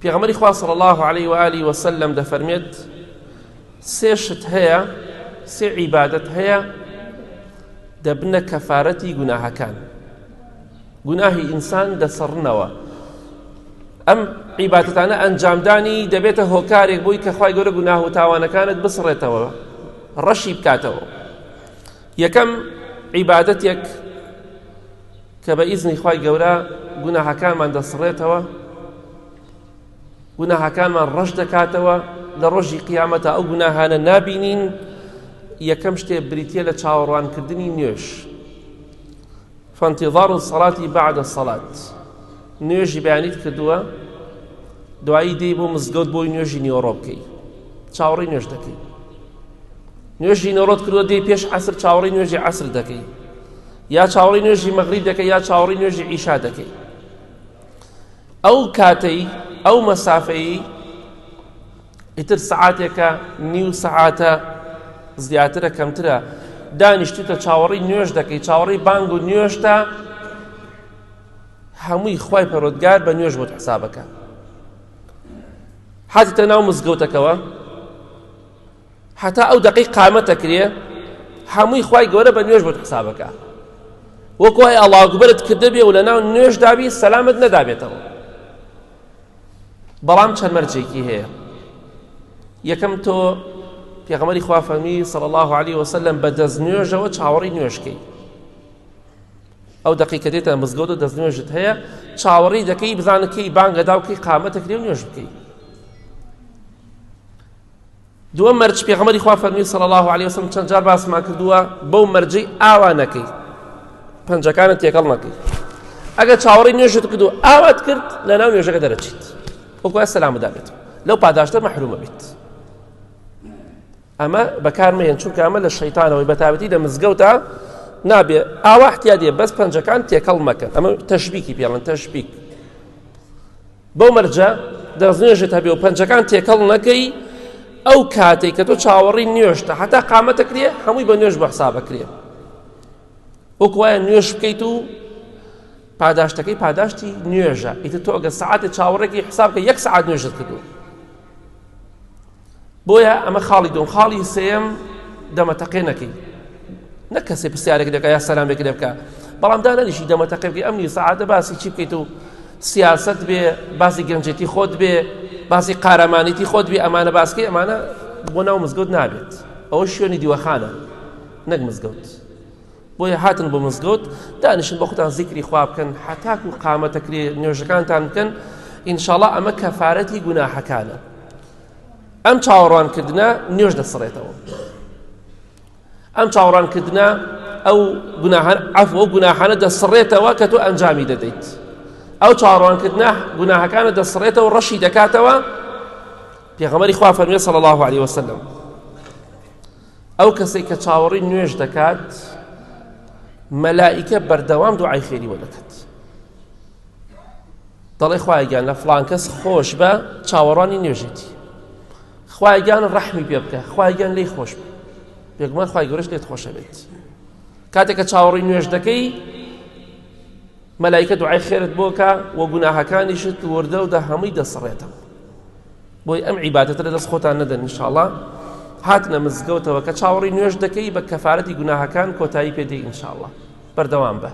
پێغەمبەری خوا صلی اللە علیه و آله و سلم دەفەرمێت سێ شت هەیە سێ عیبادەت هەیە دەبنە کەفارەتی گوناهەکان گوناهی ئینسان دەسڕنەوە ئەم عیبادەتانە ئەنجامدانی دەبێتە هۆکارێک بۆی کە خوای گەورە گوناه و تاوانەکانت بسڕێتەوە ڕەشی بکاتەوە یەکەم عیبادەتێک کە بە ئیزنی خوای گەورە گوناهەکانمان دەسڕێتەوە گوناهەکانمان ڕەش دەکاتەوە لە ڕۆژی قیامەتە ئەو گوناهانە نابینین یەکەم شتێ بریتە لە چاوەڕوانکردنی نوێژ فانتظار الصلاة بعد الصلاة نوێژی بەیانیت کردووە دوایی دێی بۆ مزگەوت بۆی نوێژی نیوەڕۆ بکەی چاوەڕێی نوێژ دەکەی نوێژی نۆڕۆت کردووە دێی پێش عەسر چاوەڕێی نوێژی عەسر دەکەی یا چاوەڕێی نوێژی مەغریب دەکەی یا چاوەڕێی نوێژی عیشا دەکەی ئەو کاتەی ئەو مەسافەی ئیتر سەعاتێکە نیو سەعاتە زیاترە کەمترە دانیشتوتە چاوەڕی نوێژ دەکەی چاوەڕی بانگ و نوێژتە هەمووی خوای پەرۆدگار بە نوێژ بۆت حسابەکە حاتیتە ناو مزگەوتەکەوە هەتا ئەو دەقەی قامەت ئەکرێ هەمووی خوای گەورە بە نوێژ بۆت حسابەکە وەکو ئەی ئەڵڵا ئەکبەرت کردبێ و لەناو نوێژدابی سەلامت نەدابێتەوە بەڵام چەند مەرجێکی هەیە یەکەم تۆ پێغەمبەری خوا فەرمی صلی الله علیه وسلم بە دەست نوێژەوە چاوەڕی نوێژکەی ئەو دەقی کە دێتە مزگەوت و دەست نوێژت هەیە چاوەڕی دەکەی بزانە کەی بانگەدا و کەی قامەتەکرێ و نوێژ بکەی دووەم مەرج پێغەمبەری خوا فەرمی صلی الله علیه وسلم چەند جار باسمان کردووە بەو مەرجەی ئاوا نەکەی پەنجەکانت تێکەڵ نەکەی ئەگەر چاوەڕێی نوێژت کرد و ئاوات کرد لە ناو نوێژەکە دەرەچیت وەکو سەلام دابێت لەو پاداشتە مەحرومە بیت ئەمە بەکارمێن چونکە ئەمە لە شەیتانەوەی بەتابەتی لە مزگەوتە نابێ ئاوا احتیادیە بەس پەنجەکان تێکەڵ مەکەن ئەمە تەشبیکی پێڵن تەشبیک بەو مەرجە دەستنوێژت هەبێ و پەنجەکان تێکەڵ نەکەی ئەو کاتێک کە تۆ چاوەڕی نوێژتە هەتا قامەتە کرێ هەمووی بە نوێژ بە حسابە کرێ وەک وایە نوێژ بکەیت و پاداشتەکەی پاداشتی نوێژە ئیتر تۆ ئەگەر سەعاتێ چاوەڕێکی حساب کە یەک سەعات نوێژت کردو بۆیە ئەمە خاڵی دوم خاڵی سێم دەمەتەقێ نەکەی نەک کەسێ پرسیارێک دەکە یا سەلامێک لێ بکە بەڵام دانەنیشی دەمەتەقێ بکەی ئەم نیو سەعاتە باسی چی بکەیت و سیاست بێ باسی گەنجێتی خۆت بێ باسی قارەمانیتی خۆت بێ ئەمانە باسکەی ئەمانە بۆ ناو مزگەوت نابێت ئەوە شوێنی دیوەخانە نەک مزگەوت بۆیە هاتن بۆ مزگەوت دانیشن بۆ خۆتان زیکری خوا بکەن حتاکو قامەتەکرێ نوێژەکانتان بکەن ئینشاڵا ئەمە کەفارەتی گوناحەکانە ئەم چاوەڕوانکردنە نوێژ دەسڕێتەوە ئەم چاوەڕانکردنە ئەو گوناهان عەفو ئەو گوناحانە دەسڕێتەوە کە تۆ ئەنجامی دەدەیت ئەو چاوەڕوانکردنە گوناهەکانە دەسڕێتەوە ڕەشی دەکاتەوە پێغەمبەری خوا فەرمی صلی الله علیه وسلم ئەو کەسێک کە چاوەڕی نوێژ دەکات مەلائیکە بەردەوام دوعای خێری بۆ دەکات دەڵێ خوایە گیان لە فڵان کەس خۆش بە چاوەڕوانی نوێژێتی خوایە گیان ڕەحمی پێ بکە خوایە گیان لێی خۆش بە بێگومان خوای گەورەش لێت خۆشە بێت کاتێک کە چاوەڕی نوێژ دەکەی مەلایکە دوعای خێرت بۆکە و گوناهەکانیشت وردە و دە هەمووی دەسڕێتەوە بۆی ئەم عیبادەتە لە دەست خۆتان نەدەن انشاءاللە هاتنە مزگەوتەوە کە چاوەڕی نوێژ دەکەی بە کەفارەتی گوناهەکان کۆتایی پێدەی انشاءاللە بەردەوام بە.